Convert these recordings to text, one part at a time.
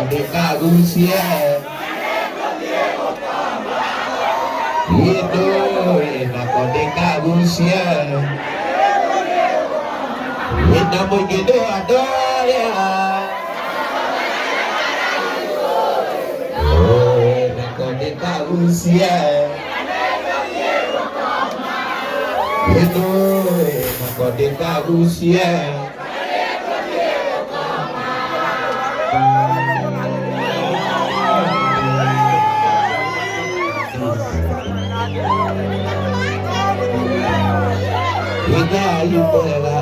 Ndikagucie nako ndikagucie na mũingĩ nĩ andũ arĩa nako ndikagucie nako ndikagucie. Ngai mwega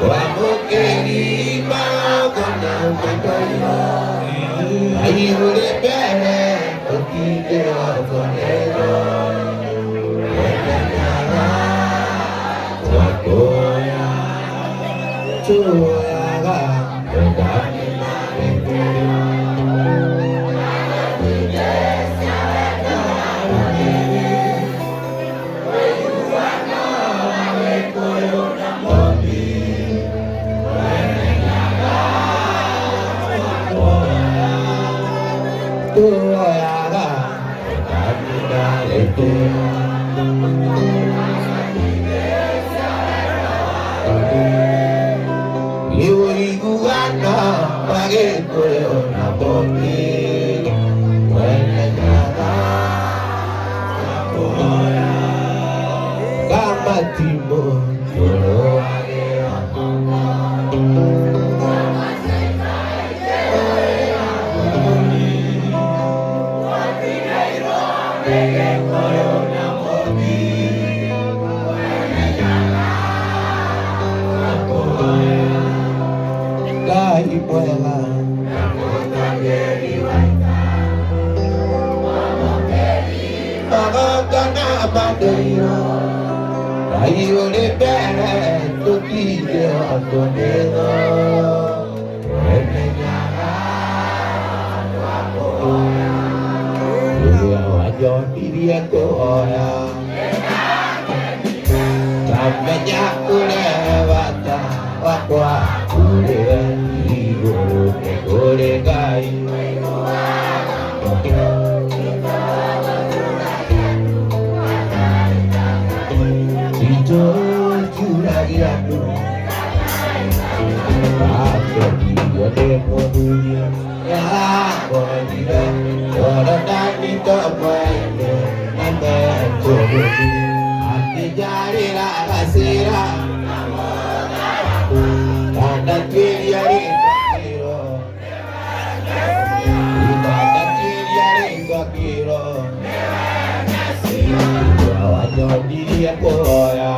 wamũkĩri magongona maitũ aihũrĩ mbere tũtinde ũtonero wemenyaga twakuoya tuoyaga wendani tuoyaga wendani Iũiguano wa Gĩkũyũ na Mũmbi wemenyaga kamatimũ tũrũagĩra. Ngai mwega magongona matherio Ngai ũrĩ mbere tũtinde ũtonero wemenyaga rĩrĩa wanyonirie kũhoya ndamenya kũrĩ bata wakwa kũrĩ we igũrũ nĩ kũrĩ Ngai. Titũturagia andũ akenirio nĩ mũthuri yakorire Jorodani tomwene na metũrũthi akĩnjarĩra gacĩra ndanatuĩria rĩtwa kĩro ndanatuĩria rĩtwa kĩro wanyonirie kũhoya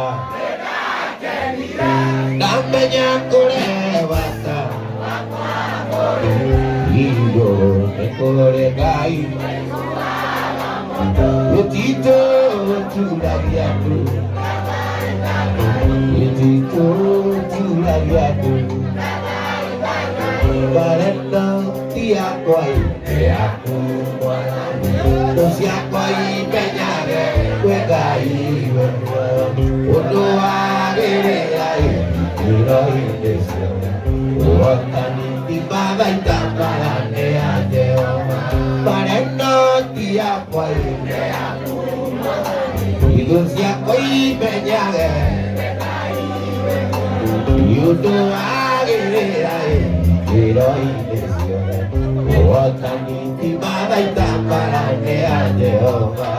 ndamenya kũrĩ bata igũrũ nĩ kũrĩ Ngai gũtitũ turagia andũ gĩtitũ turagia andũ barenda ti yakwa nĩ yaku Mwathani thũ ciakwa imenyage kwĩ Ngai we muoyo ũndũ wagĩrĩra iro-inĩ ciothe ũhotani ti mathaita maya nĩ ya Jehova barenda ti yakwa nĩ yaku thũ ciakwa imenyage ũndũ wagĩrĩra iro-inĩ ciothe ũhotani ti mathaita maya nĩ ya Jehova.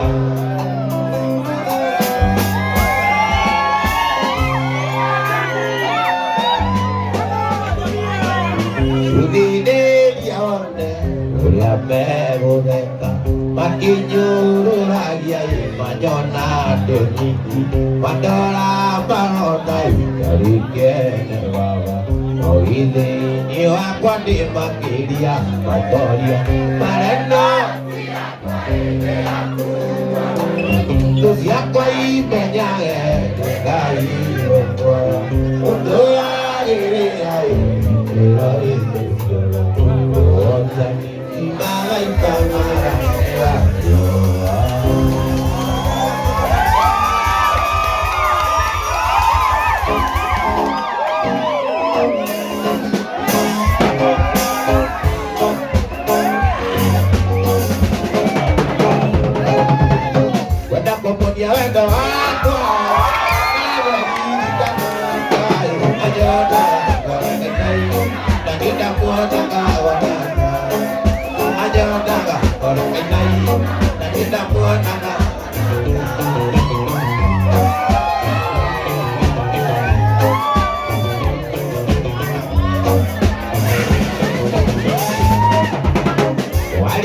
Rũthirĩria one ũrĩa megũtheka makinyũrũragia manyona ndĩ nyiki mandora marona itarĩ kene baba no thĩinĩ wakwa ndĩ makĩria matoria mareno thũ ciakwa imenyage kwĩ Ngai we muoyo ũndũ wagĩrĩra iro-inĩ ciothe ũhotani ti mathaita maya nĩ ya Jehova.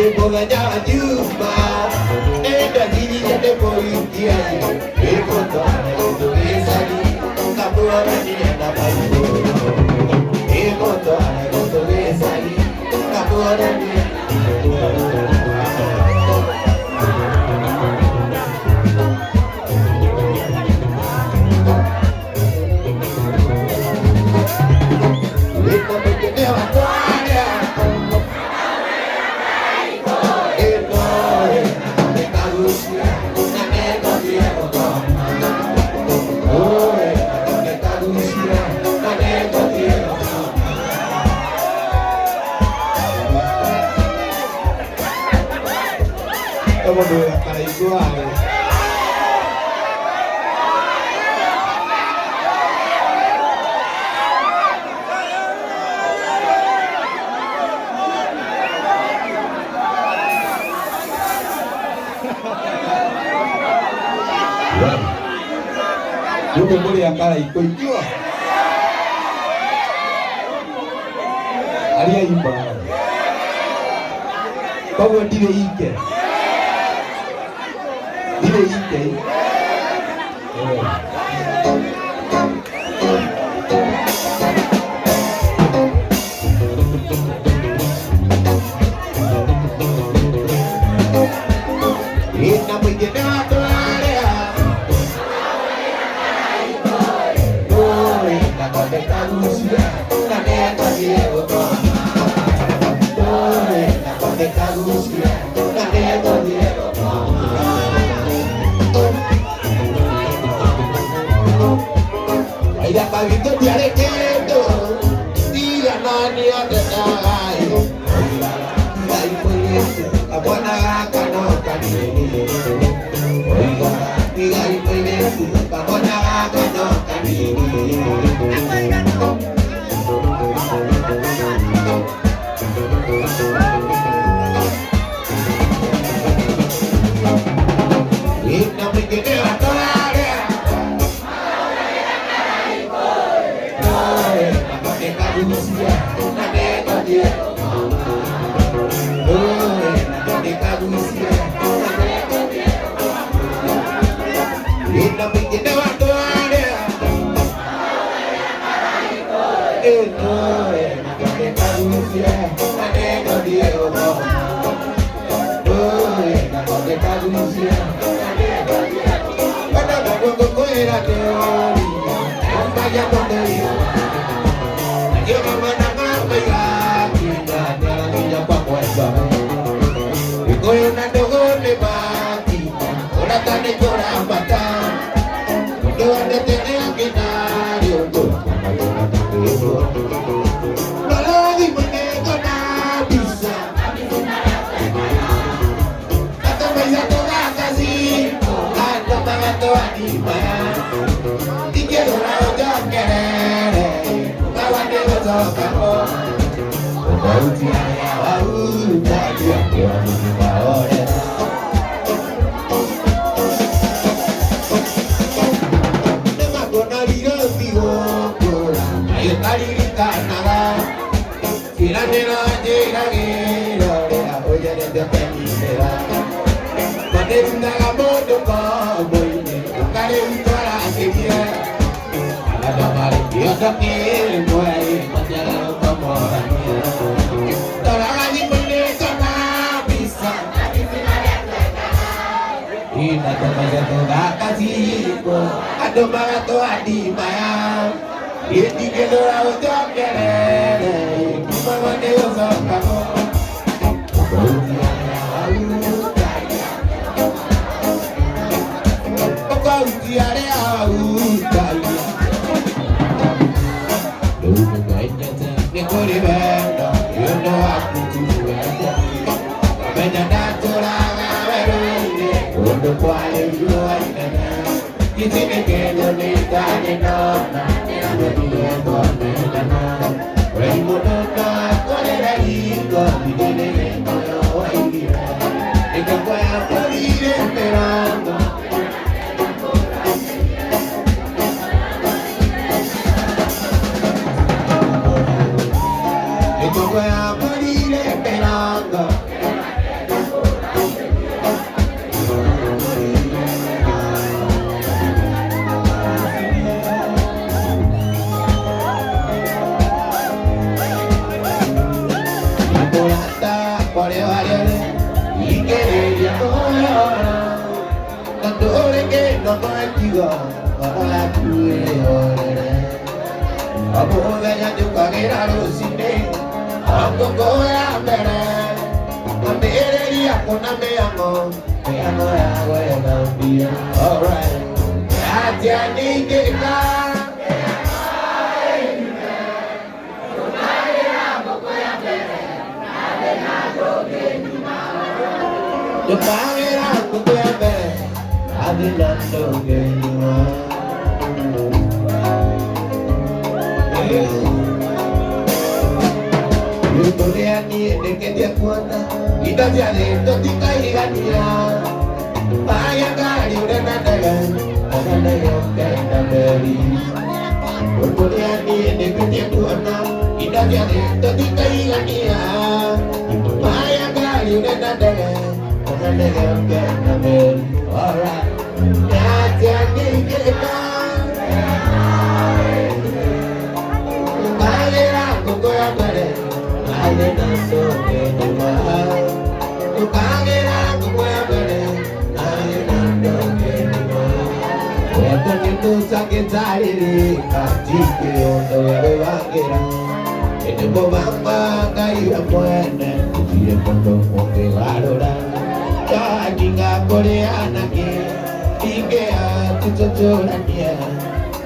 Mũthenya wa Juma nĩndanyiririe ndĩmũhikie ĩgũtwara gũtũ gĩcagi ngamuonanie na maitũ ĩgũtwara gũtũ gĩcagi ngamuonanie. Wĩna mũingĩ watwaria mũndũ wĩna karaikũ warĩ gũkũ mũrĩ a karaikũ inyuo arĩa imba koguo ndirĩ ike ndirĩ ike. Ĩna mũingĩ nĩ watwarĩa Oi, nathondeka gucia na nĩngũthiĩ gũkoma. Oi, nathondeka gucia na nĩngũthiĩ gũkoma. Aira kawitũ ndiarĩ kĩndũ tiga no nĩondekaga ĩ. Oigaga tigai mũirĩtu kamwana gaka no kanini. Oigaga tigai mũirĩtu kamwana gaka no kanini. Ĩna mũingĩ nĩ watwarĩa Oi, nathondeka gucia na nĩngũthiĩ gũkoma. Oi, nathondeka gucia na nĩngũthiĩ gũkoma. Ĩna mũingĩ nĩ watwarĩa Oi, nathondeka gucia na nĩngũthiĩ gũkoma. Oi, nathondeka gucia na nĩngũthiĩ gũkoma. Kwenda ngũkwĩra nĩũria ũmbagia kũndũria Gĩkũyũ na ndũgũ nĩ makinya ũrata nĩ kũrambata mũndũ wendete nĩ akĩna rĩũndũ rora thimũ-inĩ ngona mbica atũmaica tũgakaci andũ magatwanima ingĩrora ũnjokerere ugawa nĩ gũcoka ho tofauti arĩa wahutagia nĩo nĩmakuona rirothi gũkũra ũkaririkanaga kĩranĩro njĩragĩra ũrĩa ũnjerete ũkenyitĩra manĩrutaga mũndũ ngombo-inĩ ũkarĩutwarakĩrie andũ marĩ kĩondo kĩmwe matiaga gũkomorania toraga thimũ-inĩ ngona mbica ina tũmaca tũthaka ciko andũ magatwandimaya ĩndingĩthũra ũnjokerere kumagwo nĩ gũcoka ho tofauti arĩa wahutagia tofauti arĩa wahutagia rĩu nĩngwendete nĩ kũrĩ wendo nĩ ũndũ waku tu wendo menya ndatũraga werũ-inĩ kũndũ kwarĩ riũa inene gĩtinĩkĩrio nĩ ndarĩ nona nĩamenyire twamendana wei mũndũ no akũrĩre riko ndithĩrĩre moyo waigire ĩkakwaya mbũrire mĩrongo. Ĩkakwaya mbũrire mĩrongo. Mũrigo ngoro yaku ĩhorere. O mũthenya njũkagĩra rũcinĩ o ngũkũ ya mbere ambĩrĩria kũna mĩhang'o mĩhang'o ya gwetha mbia. Alright. Atĩa ningĩka njũkagĩra ngũkũ ya mbere athĩna ndũngĩnyua. Ũrĩa niĩ ndĩkĩtie kuona indo cia thĩ tũtikaigania maya ngari ũrĩa na ndege ona ndege ũkenda meri. Ũrĩa niĩ ndĩkĩtie kuona indo cia thĩ tũtikaigania maya ngari ũrĩa na ndege ona ndege ũkenda meri. Alright. Atĩa ningĩka ndũkagĩra ngũkũ ya mbere athĩna ndũngĩnyua. Ndũkagĩra ngũkũ ya mbere athĩna ndũngĩnyua. Wendo nĩ ũtangĩtarĩrĩka tingĩ ũndũ wĩbangĩra ĩndĩ mũbango wa Ngai we mwene gũtirĩ mũndũ ũngĩgarũra. Twakinga kũrĩ anake ingĩa tũtũtũranie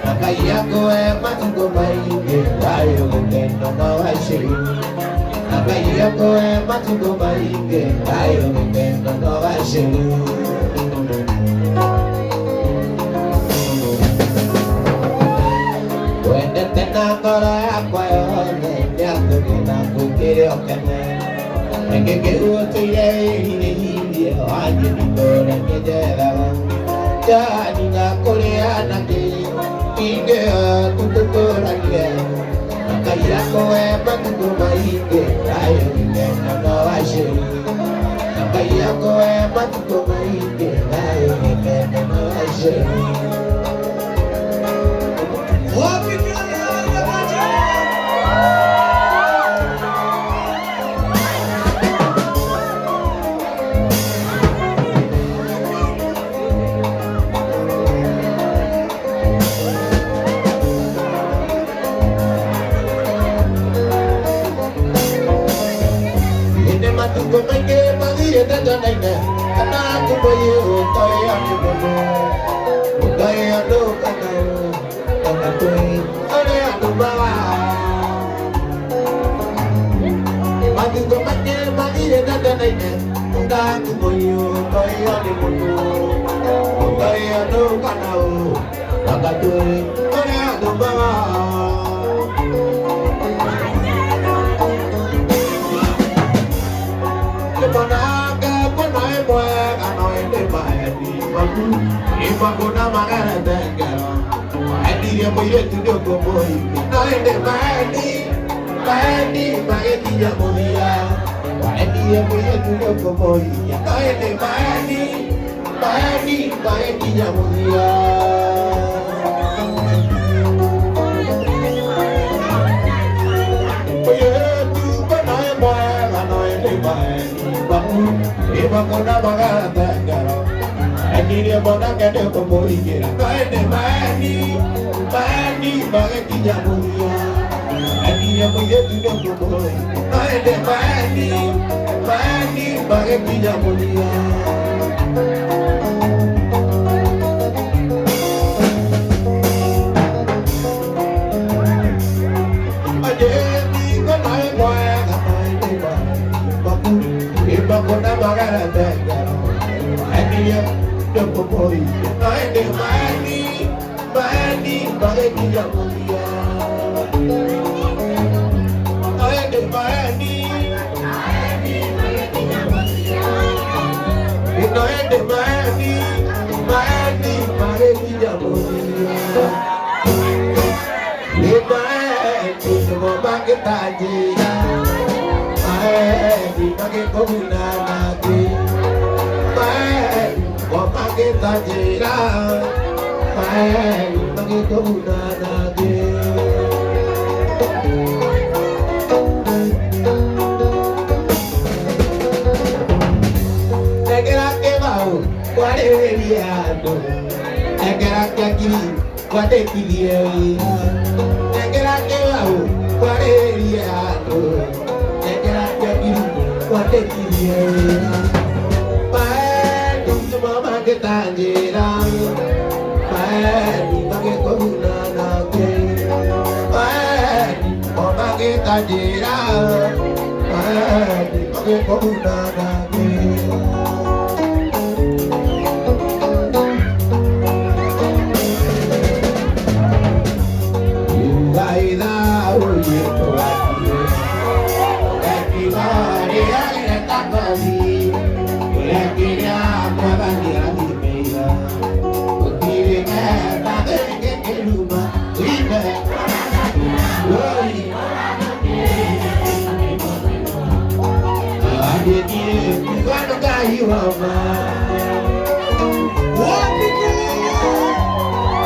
na Ngai akũhe matukũ maingĩ thayũ gĩkeno na ũgacĩru. Na Ngai akũhe matukũ maingĩ thayũ gĩkeno na ũgacĩru. Wendete na ngoro yakwa yothe nĩatũgĩra ngũkĩre ũkene reke kĩu ũtũire wĩrirĩirie wanjĩ ndũre nĩnjethaga njaninga kũrĩ anake ingĩo tũtũtũranie na Ngai akũhe matukũ maingĩ thayũ gĩkeno na ũgacĩru. Na Ngai akũhe matukũ maingĩ thayũ gĩkeno na ũgacĩru. Wapi kelele ya Bajeni? Ĩndĩ matukũ maingĩ mathirĩte njonaine kana kũmũyĩ ũtoĩ nĩ mũndũ ũtoĩ andũ kana kana twĩ ũrĩa andũ mawa matukũ maingĩ mathirĩte njonaine kana kũmũyĩ ũtoĩ nĩ mũndũ ũtoĩ andũ kana kana twĩ ũrĩa andũ mawa. Manake kuna imwega no ĩndĩ maeni maku imakuna magerete ngero endirie mũirĩtu nĩ ũkũmũhikia no ĩndĩ maeni maeni magĩkinya mũthia endirie mũirĩtu nĩ ũkũmũhikia no ĩndĩ maeni maeni magĩkinya mũthia. Mũirĩtu kuna imwega no ĩndĩ maeni maku imakuna magerete ngero endirie mwanake nĩ ũkũmũhingĩra no ĩndĩ maeni maeni magĩkinya mũthia endirie mũirĩtu nĩ ũkũmũhikia no ĩndĩ maeni maeni magĩkinya mũthia. Ajeni kona imwega no ĩndĩ maeni maku imakuna magerete ngero endirie nĩ ũkũmũhikia no ĩndĩ maeni maeni magĩkinya mũthia no ĩndĩ maeni no ĩndĩ maeni maeni magĩkinya mũthia. Nĩ maeni nĩmo mangĩtanjĩra maeni magĩkũguna nangĩ maeni nĩmo mangĩtanjĩra maeni magĩkũguna nangĩ. Nengera kĩbaũ kwarĩrĩria andũ nengera Nengera kĩa ngiri kwandĩkithie wĩra. Nengera kĩbaũ kwarĩrie andũ. Nengera kĩa ngiri kwandĩkithie wĩra. Maeni nĩmo mangĩtanjĩra. Maeni mangĩkũguna nake. Maeni mo mangĩtanjĩra. Maeni mangĩkũguna nake. Wapi kelele? Wapi kelele?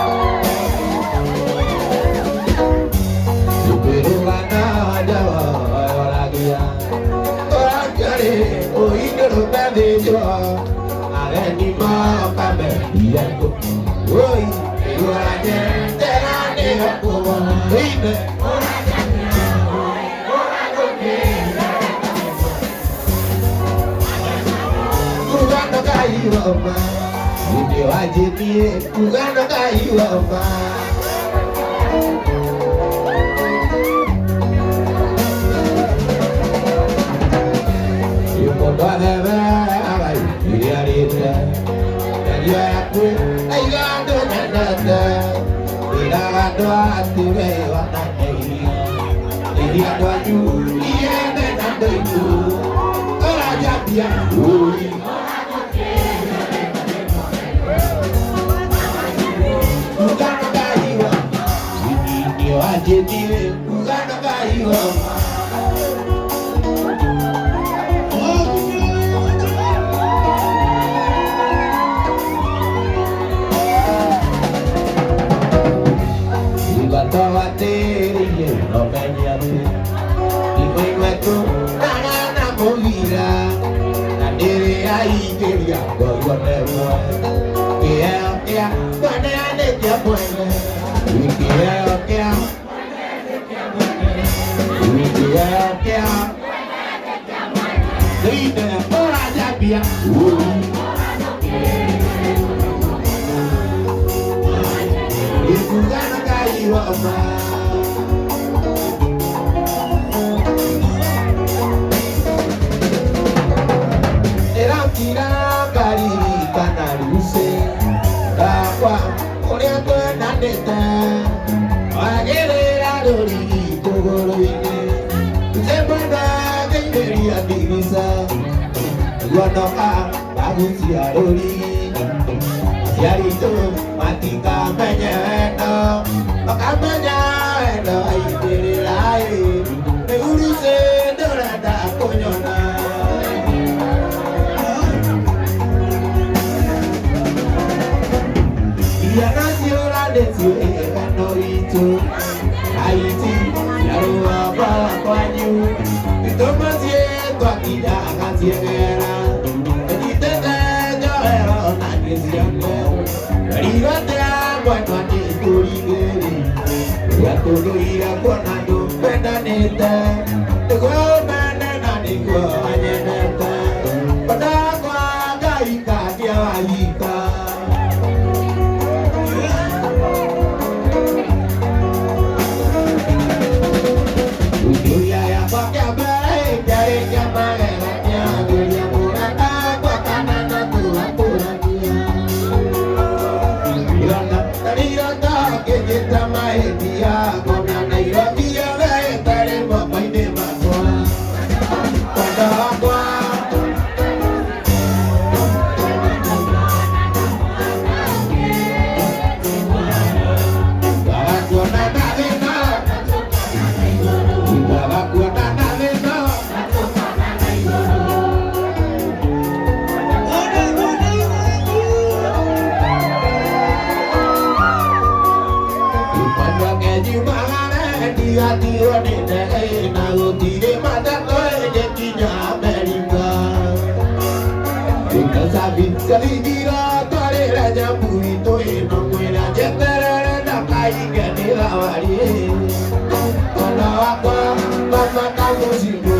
Sabi, Njeterere ndakainge nĩ thabarĩ. Mwana wakwa mama kamũcindũ.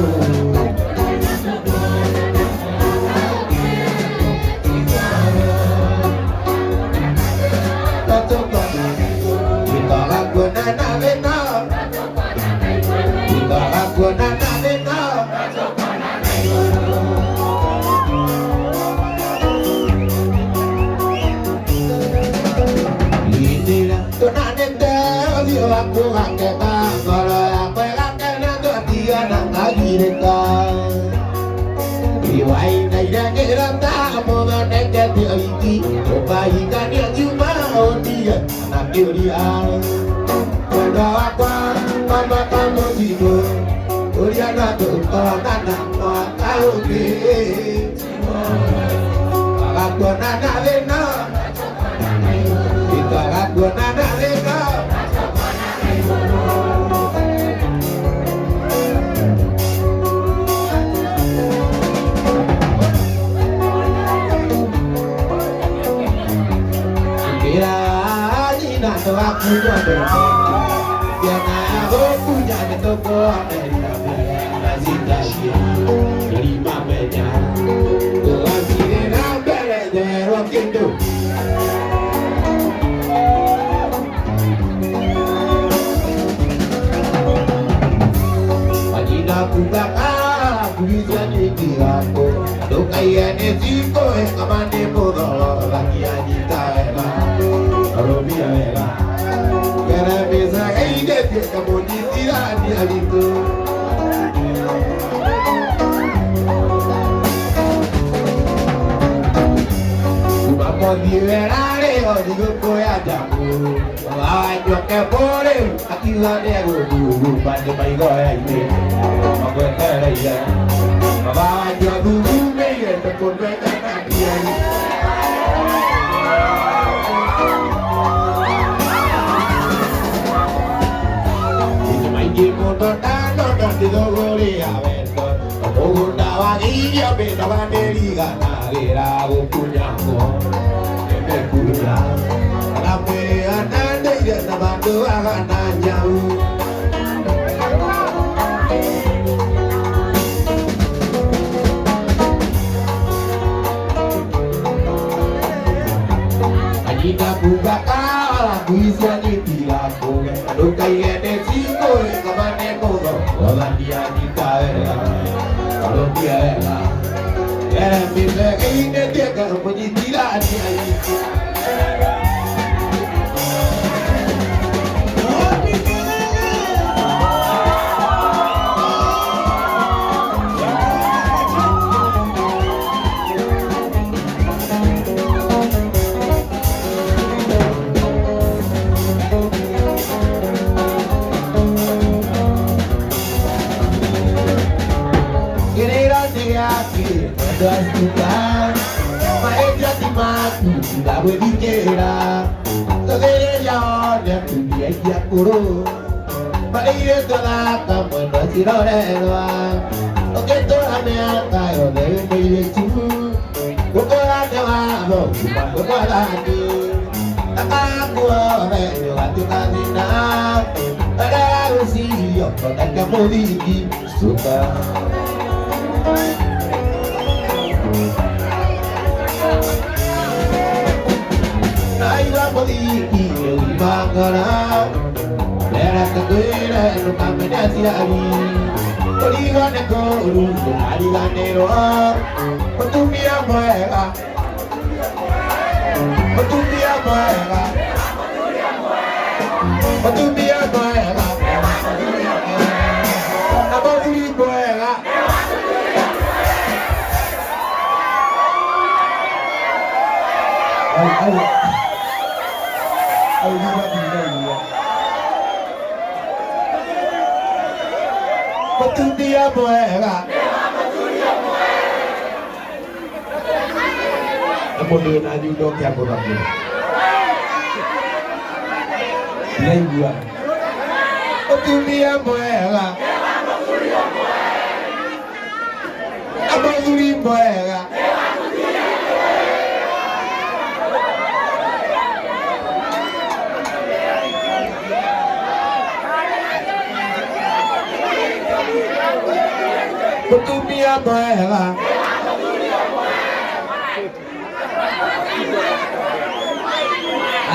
Mũtumia mwega.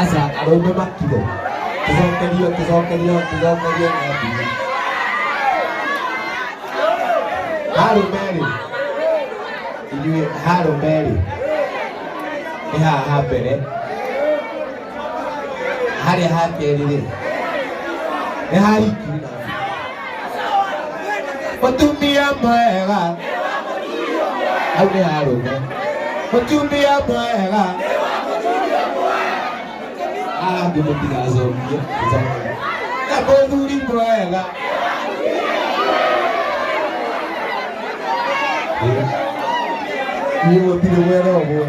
Aca arũme makire. Tũcokerio, tũcokerio, tũcokerio na mbia. Harũme rĩ, inyuĩ harũme rĩ, nĩ haha ha mbere, harĩa ha kerĩ rĩ, nĩ hariki na mũtumia mwega. Hau nĩ harũme. Mũtumia mwega. Haha ngĩ mũtigacokie. Na mũthuri mwega. Niĩ gũtirĩ mwena ũmwe.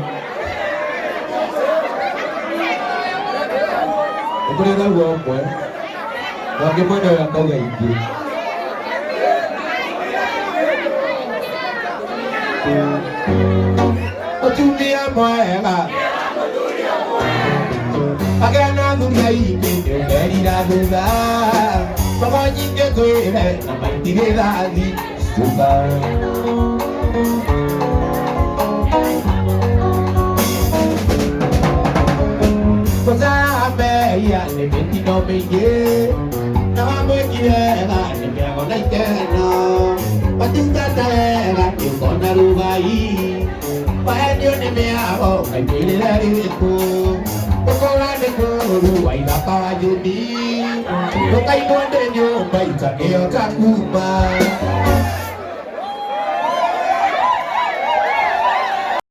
Nĩ kũrĩ ũrauga ũmwe, na ũngĩ mwena ũyũ akauga ingĩ. Mũtumia mwega. Agĩa na athuri aingĩ nĩ ũkerira thutha. Mbogo nyingĩ ngwĩre na matirĩ thathi. Cuka. Kũthambia nĩ mĩtino mĩingĩ na wamwĩki wega nĩ mĩago na ikeno watungata wega nĩ ũkona rũgai wahenio nĩ mĩago kaimĩrĩre rĩrĩkũ gũkũra nĩ kũũru waithaka wa njũmi ndũkaimwo nĩ nyũmba itakĩhota kuma.